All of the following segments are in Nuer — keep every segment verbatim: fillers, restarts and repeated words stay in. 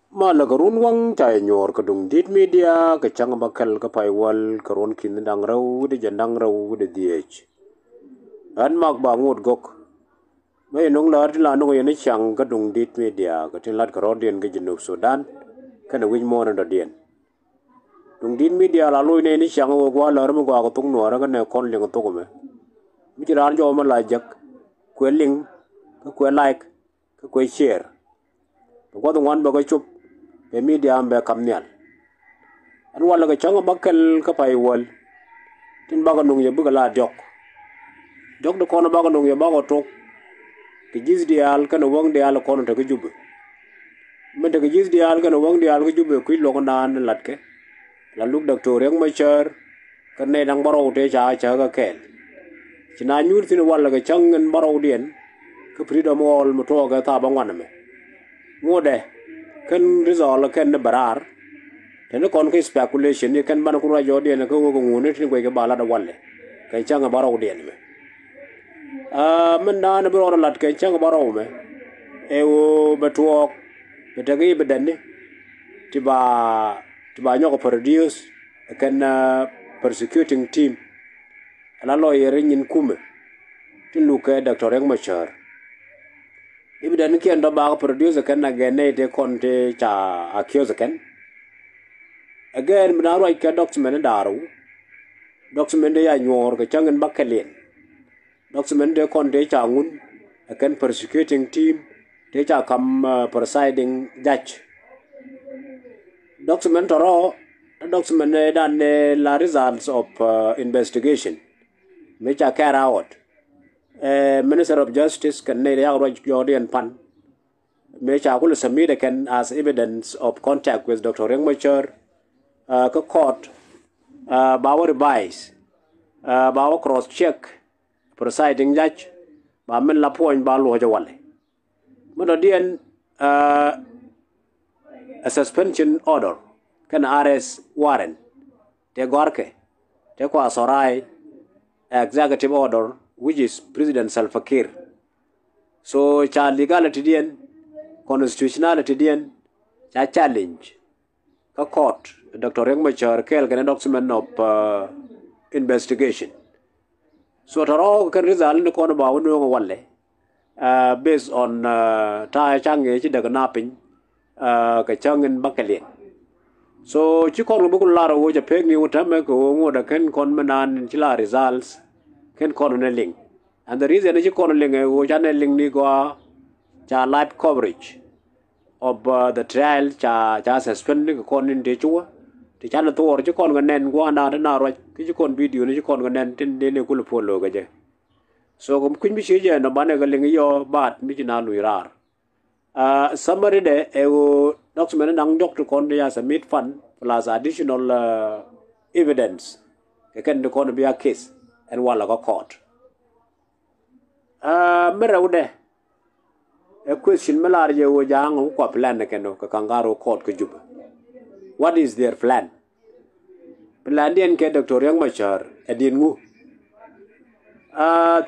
Malɛ kɛ run waŋ ca yɛ nyuɔɔr kɛ duŋ di̱t midia kɛ cäŋ bä kɛl kä pay wäl kɛ ruɔ̱n ki̱n da̱ŋ rɛw wi̱cdɛ jiɛn da̱ŋ rɛw wi̱cdɛ dhieec. Ɣän mak ba ŋot gök. Mëë yɛ no̱ŋ läär tin la no̱ŋ yɛn i̱ ciaŋ kä duŋ di̱t midia kɛ tin lat kɛ rɔ̱diɛn kä Jinub Sudan kɛnɛ wi̱c muɔ̱ɔ̱n in dɔ̱diɛn. Duŋ di̱t midia la loc nɛy ni ciaŋ ɣöö gua̱a̱r läär mi gɔaa kɛ thok nuɔɔrä kä nɛ kɔn liŋ thok ɛmɛ. Mi ci raan jɔw mi la jek kuɛ liŋ kä kuɛ like kä kuɛ share. Bɛ gua̱th ŋuan bɛ kɛ cop bɛ midia bɛ kam nhial. Ɛn walɛ kɛ cäŋ bä kɛl kä pay wäl tin bakɛ nuŋ yɛ bikɛ la diɔ̱k. Diɔ̱k ti kɔn bakɛ nuŋ yɛ bakɛ tok kɛ ji̱th diaal kɛnɛ wäŋ diaal kɔn tekɛ Jubɛ. Min tekɛ ji̱th diaal kɛnɛ wäŋ diaal kä Jubɛ kui̱ luɔ̱k naan latkɛ la luk Doctor Riek Machar kä nɛy da̱ŋ bärɔw tëë ca cäk kä kɛɛl. Ci na nyuur thi̱n walɛ kɛ cäŋ in bärɔwdiɛn kä Freedom Hall mi tuɔɔkɛ thaap aŋuan ɛmɛ. Ŋotdɛ kɛn result kɛn ni bɛ raar. Teni kɔn kä speculation ni kɛn banɛ kun ruac jɔɔdiɛn kä ɣöö kɛ ŋuni tin guɛc kɛ ba lat ɛ walɛ kɛ cäŋ in bärɔwdiɛn ɛmɛ. Aa, min daanɛ bi rɔɔdɛ lat kɛ cäŋ in bärɔw ɛmɛ ɛ ɣöö bɛ tuɔɔk bɛ tekɛ i̱ bɛ dɛni ti ba ti ba nyɔk produce kɛn prosecuting team. Ala lawyer nyin kumɛ tin lukɛ Doctor Riek Machar. I̱ bɛ dɛni kiɛn dɔ bakɛ produce kɛn agɛn nɛy tëë kɔn tëë ca accuse kɛn. Again bi na ruac kɛ document in da̱a̱r wu. Document in ya nyuɔɔr kɛ cäŋ in bä kɛliɛn. Document tëë kɔn tëë ca ŋun ɛ kɛn prosecuting team tëë ca kam presiding judge. Document tɔrɔ document ɛ dan ɛ la results of investigation mëë ca carry out. Minister of Justice kɛn nɛy tëë yak ruac jɔɔdiɛn pan mëë ca kulɛ submit ɛ kɛn as evidence of contact with Doctor Riek Machar kä court. Ba wä revise, ba wä cross check presiding judge ba min la puɔ̱ny ba luɔ̱c ɛ walɛ. Mi dɔ̱diɛn a suspension order kɛn arrest warrant tëë gɔ̱a̱rkɛ tëë kua thɔrai executive order which is President Salva Kiir. So ca legality diɛn, constitutionality diɛn ca challenge kä court Doctor Riek Machar kɛɛl kɛn document of investigation. So tɔrɔ kɛn result ni kɔn ba wä nuɔ̱ŋ walɛ based on ta̱a̱ ca̱ŋ ëë ci däk na piny kɛ cäŋ in bä kɛliɛn. So ci kɔn kɛ bä ku lar ɣöö cɛ pek ni wä täämɛ kɛ ɣöö ŋot ɛ kɛn kɔn mi naan ci la results kɛn kɔn ni liŋ. And the reason ci kɔn liŋ ɛ ɣöö canɛ liŋ ni gɔaa ca live coverage of the trial ca ca suspend ni kɛ kɔn in tëë cuwä. Ti canɛ thuɔɔr ci kɔn kɛ nɛn gua̱a̱ndan ti na ruac ki ci kɔn video ni ci kɔn kɛ nɛn tin dee ni kul puɔl lo̱o̱ kɛ jɛ. So kɛ kui̱ny bi ci jɛ nɔ banɛ kɛ liŋ yɔ baat mi ci na luc raar. Summary dɛ ɛ ɣöö document naŋ jɔk ti kɔn ti ya submit pan plus additional evidence kɛ kɛn ti kɔn bi a case ɛn walɛ kä court. Mi rɛwdɛ ɛ question mi lar jɛ ɣöö ja̱a̱ŋ kua plan kɛn kɛ Kangaroo Court kä Jubɛ. What is their plan? Plandiɛn kɛ Doctor Riek Machar ɛ diɛn ŋu?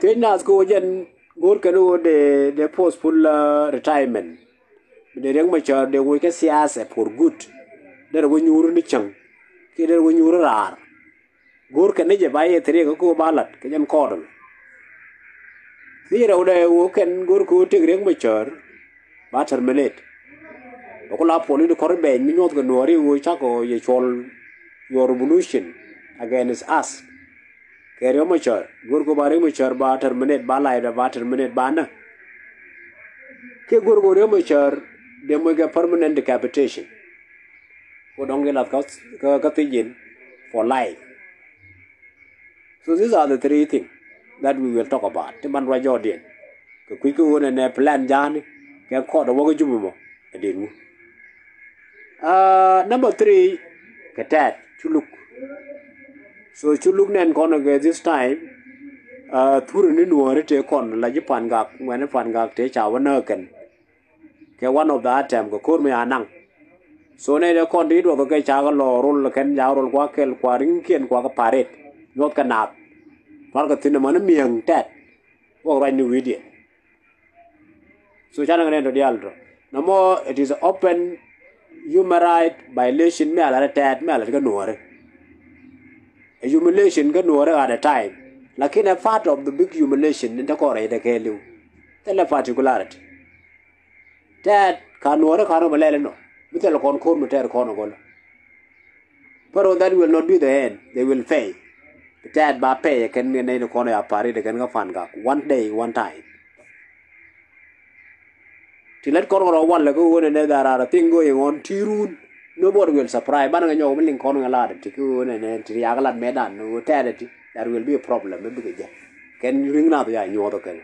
Thiec naath kɛ ɣöö jɛn go̱o̱r kɛn ɣöö dee dee postpone retirement. Dee Riek Machar dee woc kɛ siasa for good. Derɛ wä nyuuri ni cäŋ kiɛ derɛ wä nyuuri raar. Go̱o̱r kɛn ni jɛ ba yɛ thiriɛk kä kɛ ɣöö ba lat kɛ jɛn kɔɔdɔl. Thiec rɛwdɛ ɣöö kɛn go̱o̱r kɛ ɣöö tëk Riek Machar ba terminate. Bɛ ku la puɔl i̱ di kɔr bɛɛny mi nyuɔth kɛ nuɔɔri ɣöö cakɔ yɛ cuɔl your revolution against us. Kɛ Riek Machar go̱o̱r kɛ ɣöö ba Riek Machar ba terminate ba life ba terminate ba nä. Kiɛ go̱o̱r kɛ ɣöö Riek Machar dee moc kɛ permanent decapitation. Ku dɔ̱ŋ di lath kä kä thiec in for life. So these are the three things that we will talk about ti man ruac jɔɔdiɛn. Kɛ kui̱ kä ɣöö nɛ nɛ plan ja̱a̱ni kɛ kɔɔt a wäkä Jubɛ mɔ ɛ diɛn ŋu? Number three kɛ tɛɛt cu luk. So cu luk nɛn kɔn kɛ this time. Thurɛ ni nuɔ̱ɔ̱ri tëë kɔn la ji̱ Pangak ŋuɛ̈ni Pangak tëë ca wä nääk kɛn. Kɛ one of the item kɛ ko̱r mi a naŋ. So nɛy dee kɔn ti duɔth kɛ ca kɛ lɔ rol kɛn ca rol kua kɛl kua riŋkiɛn kua kɛ paret nyuɔth kɛ naath. Ruar kɛ thi̱n ɛmɔ ni mi̱eŋ tɛt. Wä ruac ni wi̱i̱diɛn. So canɛ kɛ nɛn tɔ diaal tɔ nɔmɔ it is open Human right violation mi a lat ɛ tɛɛt mi a lat kä nuɔɔri. A humiliation kä nuɔɔri at a time. Lakin a part of the big humiliation in te kɔn rɛy te kɛɛliw. Thilɛ particularity. Tɛɛt ka nuɔɔri ka nɔ bɛ lɛl inɔ. Mi thilɛ kɔn ko̱r mi tɛɛt kɔn ɛ gɔlä. But that will not be the end. They will pay. Tɛɛt ba pay kɛn ni nɛy ni kɔn ya pa̱ri de kɛn kä Fangak. One day, one time. Ti lät kɔn kɔn rɔ walɛ kä ɣöö nɛnɛ, there are thing going on ti run. Nobody will surprise. Banɛ kɛ nyɔk mi liŋ kɔn kɛ lat ti kä ɣöö nɛnɛ ti yak lat mɛtdan ɣöö tɛɛt ti, there will be a problem mi bikɛ jɛ. Kɛn ri̱ŋ nath ya nyuɔth kɛn.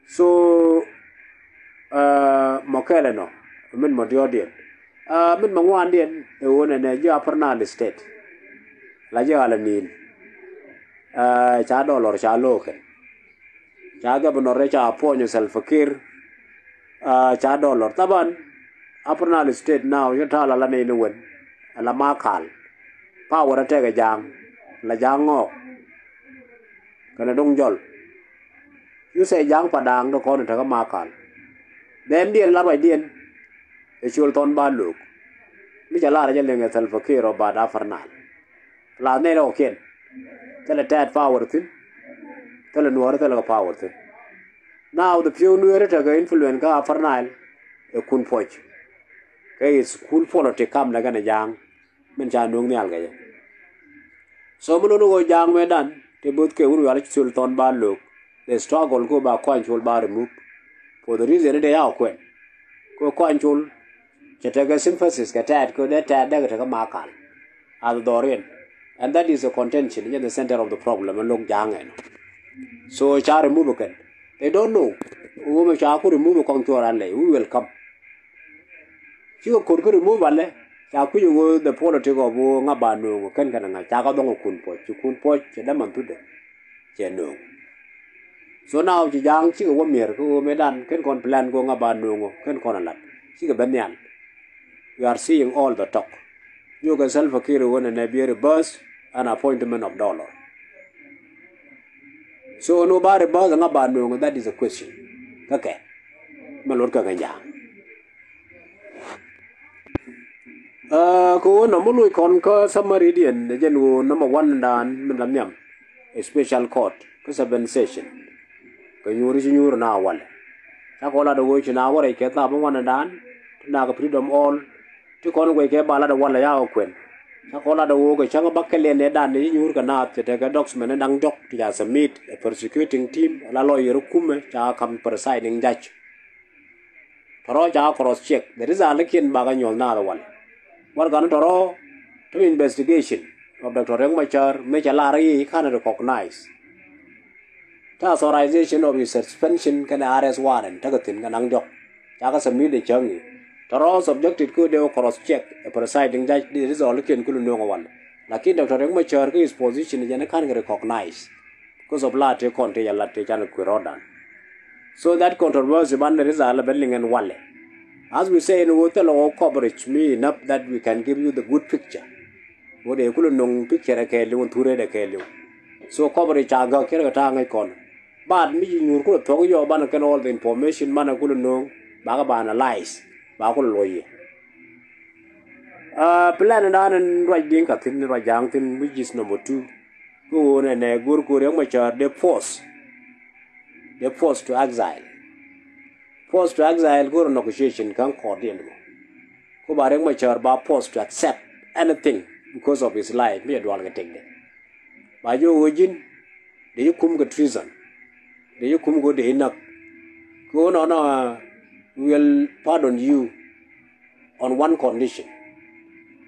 So, uh, mɔ kɛl ɛnɔ, min mɔ diɔ̱ɔ̱diɛn. Uh, min mɔ ŋuandiɛn ɛ ɣöö nɛnɛ ji̱ Upper Nile State. La ji̱ Ɣal ɛ Ni̱i̱l. Uh, ca Dollar ca lo̱o̱kɛ. Ca governor ca appoint Salva Kiir. Uh, ca Dollar. Thaban, Upper Nile State now, yɛ ta̱a̱ la la nɛy ni wen. Ala Makal. Power ɛ tekɛ Ja̱a̱ŋ. La Ja̱a̱ŋ Ŋɔɔk. Kɛnɛ Do̱ŋ Jɔl. You say Ja̱a̱ŋ Padaŋ dee kɔn in tekä Makal. Then diɛn la ruacdiɛn. Ɛ Col Thɔn Ba Lo̱o̱k. Mi cɛ lar jɛ liŋ ɛ Salva Kiir ɔ Bad Upper Nile. Plus nɛy rɛwkiɛn. Thilɛ tɛɛt power thi̱n. Thilɛ nuɔ̱ɔ̱ri thilɛ kɛ power thi̱n. Now the few nueeri tekɛ influence kä Upper Nile ɛ Kun Puɔc. Kɛ is school politic kam nɛ kɛnɛ Ja̱a̱ŋ. Min ca nööŋ nhial kɛ jɛ. So mi luni ɣöö Ja̱a̱ŋ mëëdan ti bo̱th kɛ wun wial ci Col Thɔn Ba Lo̱o̱k. The struggle ko ba Kuany Col ba remove. For the reason ni dee ya kuɛn. Ko Kuany Col cɛ tekɛ sympathies kɛ tɛɛt ko dee tɛɛt dee kɛ tekɛ Makal. As a dhɔriɛn. And that is a contention in the center of the problem in lo̱k Ja̱a̱ŋ ɛn. So ca remove kɛn. They don't know. Wumɛ ca ku remove kɔŋ thuɔɔr alɛ. We will come. Cikɛ ko̱r kä remove alɛ. Ca kui̱c ɣöö the politic of ɣöö ŋa ba nööŋ kɛn kɛn ŋa̱c ca kä dhɔŋ Kun Puɔc. Ci Kun Puɔc cɛ däman thutdɛ. Cɛ nööŋ. So now ci Ja̱a̱ŋ cikɛ wä mi̱er kä ɣöö mëëdan kɛn kɔn plan kɛ ɣöö ŋa ba nööŋ kɛn kɔn a lat. Cikɛ ben nhial. We are seeing all the talk. Yokɛ Salva Kiir ɣöö nɛnɛ bi reverse an appointment of Dollar. So ni wä ba reverse ŋa ba nööŋ, that is a question. Kä kɛ mɛ lot kä kɛ Ja̱a̱ŋ. Aa, kɛ ɣöö nɔmɔ loc kɔn kä summary diɛn ɛ jɛn ɣöö number one dan min la nhiam. A special court kä seven session. Kɛ nyuuri ci nyuuri na walɛ. Ca kɔn lat ɛ ɣöö ci na wä rɛc kɛ thap mi wanɛ dan ti na kɛ Freedom Hall. Ti kɔn guɛc kɛ ba lat ɛ walɛ ya kɛ kuɛn. Ca kɔn lat ɛ ɣöö kɛ cäŋ bä kɛ liɛn ɛ dan ni ci nyuur kɛ naath cɛ tekɛ document ni da̱ŋ diɔ̱k ti ca submit ɛ prosecuting team la lawyer kumɛ ca kam presiding judge. Tɔrɔ ca cross check the result kiɛn bakɛ nyuɔth naath wal. Warɛgani tɔrɔ ti investigation of Doctor Riek Machar mëë cɛ lar i̱ ka̱n recognize. Ti authorization of his suspension kɛnɛ arrest warrant tekɛ thi̱n kɛ naŋ diɔ̱k. Ca kɛ submit ɛ cäŋ i̱ tɔrɔ subjected kä dee cross check ɛ presiding judge di result kiɛn kulu nuɔ̱ŋ wal. Lakin Doctor Riek Machar kä his position jɛn ka̱n kɛ recognize. Because of la tëë kɔn tëë jɛ lat tëë canɛ kui̱ rɔɔdan. So that controversy banɛ result bɛ liŋ ɛn walɛ. As we say in ɣöö thilɛ ɣöö coverage mi enough that we can give you the good picture. Ɣöö dee kulɛ no̱ŋ picture ɛ kɛɛliw ɛn thurɛ ɛ kɛɛliw. So coverage ca gäk cɛ rɛ kɛ ta̱a̱ ŋäc kɔn. But mi ci nyuur kulɛ thuɔ̱k yɔɔ banɛ kɛn all the information banɛ kulɛ no̱ŋ bakɛ ba analyze ba kulɛ luɔ̱c yɛ. Aa, plan dan in ruac di̱ŋ ka thi̱n ruac ja̱a̱ŋ thi̱n, which is number two. Kä ɣöö nɛnɛ go̱r go̱r Riek Machar dee force. Dee force to exile. Force to exile go̱r negotiation kä court diɛn mɔ. Kä ba Riek Machar ba force to accept anything because of his life mi cɛ dual kɛ tëkdɛ. Ba jiök ɣöö ji̱n dee ji̱ kum kɛ treason. Dee ji̱ kum kɛ dee ji̱ näk. Kä ɣöö nɔnɔ, uh, will pardon you on one condition.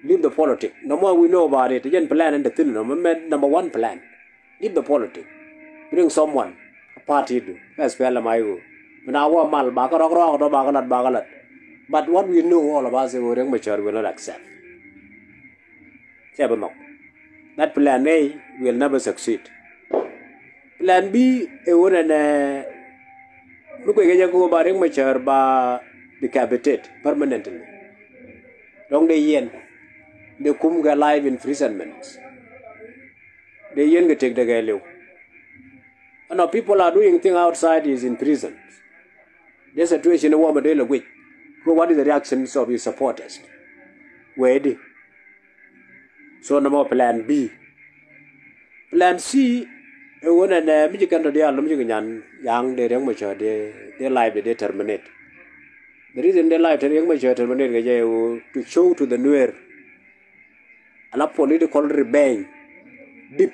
Leave the politic. Nɔmɔ we know about it. Jɛn plan in te thi̱n nɔmɔ mɛ number one plan. Leave the politic. Bring someone a party du. Kä S P L M I O. Min a wä mal bakɛ rɔk rɔk dɔ bakɛ lat bakɛ lat. But what we know all of us is Riek Machar will not accept. Cɛ bi nhɔk. That plan A will never succeed. Plan B ɛ ɣöö nɛnɛ mi kuec kɛ jɛ kɛ ɣöö ba Riek Machar ba decapitate permanently. Dɔ̱ŋ dee yiɛn dee kum kɛ life imprisonment. Dee yiɛn kɛ tëkdɛ kɛɛliw. Ɛnɔ people are doing thing outside is in prison. This situation ni wä mɛ dee lɛ guic. Ko, what is the reactions of your supporters? Wee di. So nɔmɔ plan B. Plan C, ɛ ɣöö nɛnɛ mi ci kɛn tɔ diaal, mi ci kɛ nyan ya̱a̱ŋ dee Riek Machar dee, dee life dee, dee terminate. The reason dee life dee Riek Machar terminate kɛ jɛ ɛ ɣöö to show to the Nuer ala political revenge dip.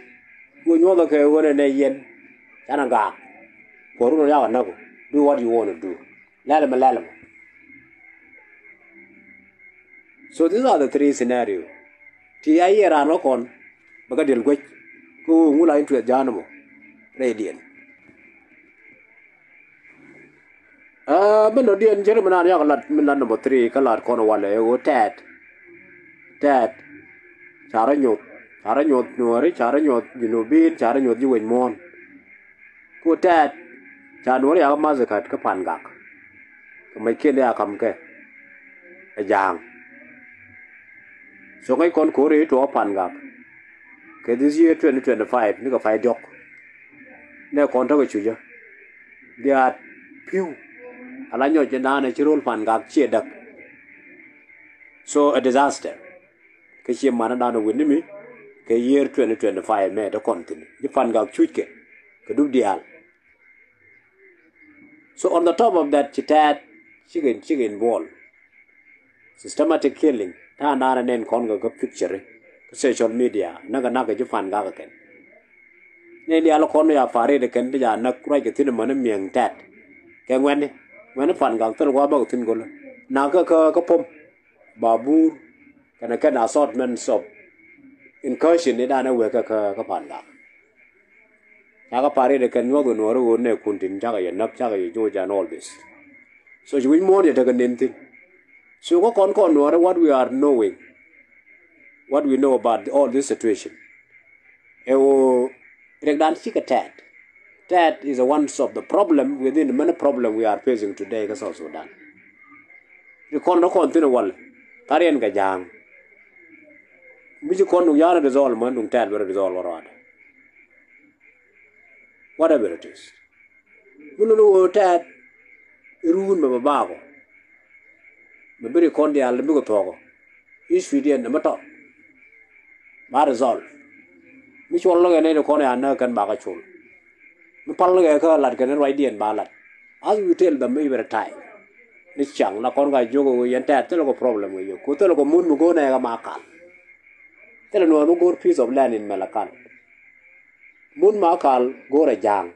Ɣöö nyuɔthɛ kɛ ɣöö nɛnɛ yɛn canɛ gaak. Kuɔrun ɔ yakɔ näk ɔ. Do what you want to do. Lɛl mɛ, lɛl mɛ. So these are the three scenario. Ti a yiëë raan wä kɔn bɛ kɛ diɛl guec. Kä ɣöö ŋu la interest ja̱a̱n ɛmɔ rɛydiɛn. Aa, min nɔ diɛn cɛ ri mi naan yak lat, min lat number three kä lat kɔn walɛ ɛ ɣöö tɛɛt. Tɛɛt. Ca rɔ nyoth, ca rɔ nyoth Nuɔri, ca rɔ nyoth Junubin, ca rɔ nyoth ji̱ wec muɔ̱ɔ̱n. Ku tɛɛt ca Nuɔri yak massacre kä Pangak. Kɛ mec kiɛn dee a kam kɛ ɛ ja̱a̱ŋ. So ŋäc kɔn ko̱ri tuɔɔk Pangak kɛ this year twenty twenty-five ni kɛ pay diɔ̱k. Nɛ kɔn tɔ̱ kɛ cucä. They are few. Ala nyɔc jɛ naan ɛ ci ro̱l Pangak ciɛ däk. So a disaster. Kä ciɛ manä dan wi̱n ni mi kɛ year twenty twenty-five mɛ te kɔn thi̱n ji̱ Pangak cuc kɛ kɛ dup diaal. So on the top of that ci tɛɛt cikɛ, cikɛ involve systematic killing. Ta̱a̱ dan nɛn kɔn kɛ kä picture kä social media näk kɛ näk kɛ ji̱ Pangak kɛ kɛn. Nɛn diaal kɔn ya pa̱a̱r riet kɛn ti ja näk ruac kɛ thi̱n mäni mi̱eŋ tɛɛt. Kɛ ŋuɛ̈tni, ŋuɛ̈tni Pangak thil gua̱a̱ bäk thi̱n go̱lä. Nakä kä, kä pom. Babur kɛnɛ kɛn assortments of incursion ni danɛ wek kä, kä, kä Pangak. Cakɛ pa̱a̱r riet kɛn nyuɔth kɛ Nuɔri ɣöö nɛ kun tin cakɛ yɛ näk, cakɛ yɛ joc and all this. So ci wi̱c muɔ̱ɔ̱n yɛ tekɛ nen thi̱n. So kä kɔn kɔn Nuɔri, what we are knowing, what we know about all this situation, ɛ ɣöö riɛkdan cikɛ tɛɛt. Tɛɛt is a one of the problem within many problem we are facing today kä South Sudan. Ri kɔn rɔ kɔn thi̱n walɛ, ka riɛn kɛ ja̱a̱ŋ. Mi ci kɔn duŋ ja̱a̱ŋ resolve män duŋ tɛɛt bɛ resolve wä rɔadɛ. Whatever it is. Mi luni ɣöö tɛɛt iruun mɛ bɛ bakɔ. Mɛ bi ri kɔn diaal mi kɛ thuɔkɔ. Issue diɛn mɛ tɔt ba resolve. Mi cuɔl lɔkɛ nɛy ti kɔn ya näk kɛn bakɛ col. Mi pal lɔkɛ kä lat kɛn ruacdiɛn ba lat. As we tell them every time. Ni ciaŋ la kɔn ka jiök ɛ ɣöö yɛn tɛɛt thilɛ kɔ problem kɛ yɛ. Ku thilɛ kɔ mun mi go̱o̱r nɛ kɛ Makal. Thilɛ Nuɔr mi go̱o̱r piece of land in Malakal. Mun Makal go̱o̱rɛ ja̱a̱ŋ.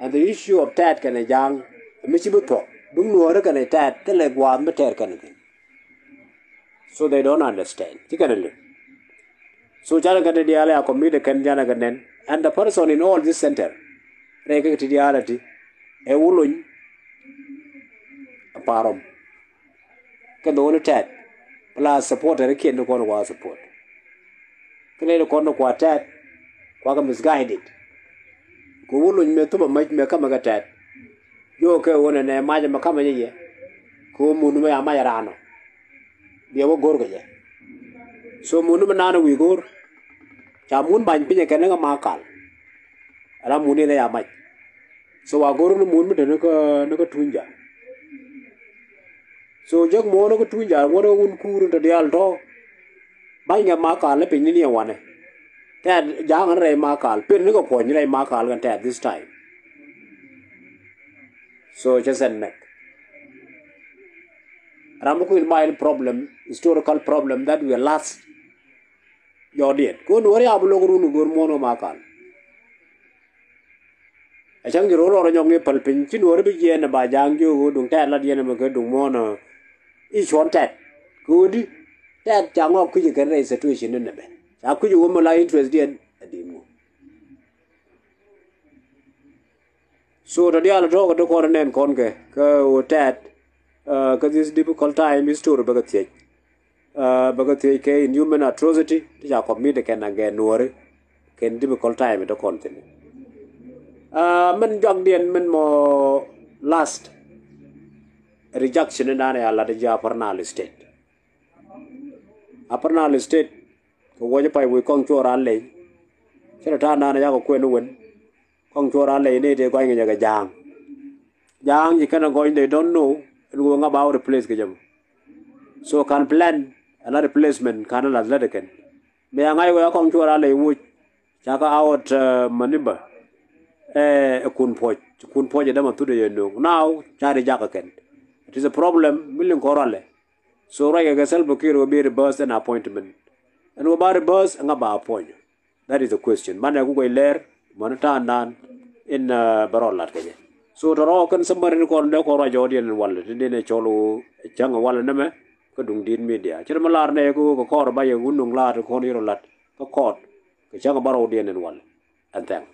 And the issue of tɛɛt kɛnɛ ja̱a̱ŋ mi ci bi thuɔ̱k. Duŋ Nuɔ̱ɔ̱ri kɛnɛ tɛɛt thilɛ gua̱a̱th mi tɛɛr kɛnɛ thi̱n. So they don't understand. Ci kɛnɛ li̱w. So canɛ kɛn ti diaal ya committee kɛn canɛ kɛ nɛn. And the person in all this center rɛy kɛ ti diaal ati ɛ Wuluny, ɛ Parɔm. Kɛ dhoni tɛɛt. Plus supporter kiɛn ti kɔn kua support. Kä nɛy ti kɔn ti kua tɛɛt kua kɛ misguided. Kɛ Wuluny mɛ thupä mäc mɛ kamɛ kɛ tɛɛt. Jɔɔk kɛ ɣöö nɛnɛ mac ɛmɛ kamɛ nyɛ yɛ. Kɛ ɣöö mun mɛ ya mac ɛ raan ɔ. Biɛ wä go̱r kɛ jɛ. So mun mɛ naan ɛ wi̱i̱ go̱r. Ca mun bany pinyɛ kɛn ni kɛ Makal. Ala mun in ɛ ya mac. So wa go̱r ni mun mi te ni kä, ni kä Tunyja. So jek muɔ̱ɔ̱n kä Tunyja ŋuɔ̱t kä wun kuur in te diaal tɔ̱. Ba̱ny kɛ Makal ni piny ni ni ɛ wanɛ. Tɛɛt ja̱a̱ŋ ni rɛy Makal. Pen ni kɛ kuɔ̱ny rɛy Makal kɛn tɛɛt this time. So cɛ sɛn nɛk. Ram mi kuil ma in problem, historical problem that we last. Jɔɔdiɛn. Kɛ wun wä riaap lo̱k run go̱r muɔ̱ɔ̱n kä Makal. A cäŋ ji̱ ro̱l rɔɔdɛ nyɔk ŋi̱i̱c päl piny ci Nuɔ̱ɔ̱ri bi jiɛɛn ɛ ba ja̱a̱ŋ jiök ɣöö duŋ tɛɛt lat yɛn ɛmɛ kɛ duŋ muɔ̱ɔ̱n ɛ i̱ cuɔ̱n tɛt. Kɛ ɣöö di tɛɛt ca ŋɔak kui̱c ɛ kɛn rɛy situation ni nɛmɛ. Ca kui̱c ɛ ɣöö mi la interest diɛn ɛ di̱i̱m ŋu. So tɔ diaal tɔ̱ kɛ ti kɔn nɛn kɔn kɛ kɛ ɣöö tɛɛt, ɛ, kɛ this difficult time history bɛ kɛ thiec. Ɛ, bɛ kɛ thiec kɛ inhuman atrocity ti ca commit kɛn agɛ Nuɔ̱ɔ̱ri kɛn difficult time ti kɔn thi̱n. Ɛ, min juakdiɛn min mɔ last rejection in dan ya lat ji̱ Upper Nile State. Upper Nile State kɛ wuɔc pay wi̱i̱ kɔŋ cuɔr a ley. Cɛ rɛ ta̱a̱ naan yakɔ kuɛn wen kɔŋ cuɔr a ley ni ti gɔany kɛ jɛ kɛ ja̱a̱ŋ. Ja̱a̱ŋ ji̱ kɛn a gɔny, they don't know ɛn ɣöö ŋa ba wä replace kɛ jɛ mɔ. So kan plan ala replacement kan ala lät kɛn. Mëë a ŋa̱c wee a kɔŋ cuɔr a lɛy woc. Ca kɛ out, uh, manimba. Ɛ kun puɔc, kun puɔc ɛ dämɛ thut ɛ yɛ no̱o̱ŋ. Now ca ri jakä kɛn. It is a problem mi liŋ kɔn rɔalɛ. So ruac kɛ Salva Kiir wä bi reverse an appointment. Ɛn wä ba reverse ŋa ba appoint. That is the question. Manɛ ku guɛc lɛr mɔni ta̱a̱ndan in, uh, bɛ rɔ lat kɛ jɛ. So tɔ̱ rɔ kɛn summary ni kɔn dee kɔn ruac jɔɔdiɛn in walɛ ti diɛn ɛ cɔl wä cäŋ walɛ nɛmɛ kä duŋdiɛn media. Ci ri mi lar nɛ kɛ wä kɛ kɔr ba yɛ wun nuŋ lar ti kɔn yɛ rɔ lat kä kɔɔt kɛ cäŋ bä rɔɔdiɛn in walɛ. And thank.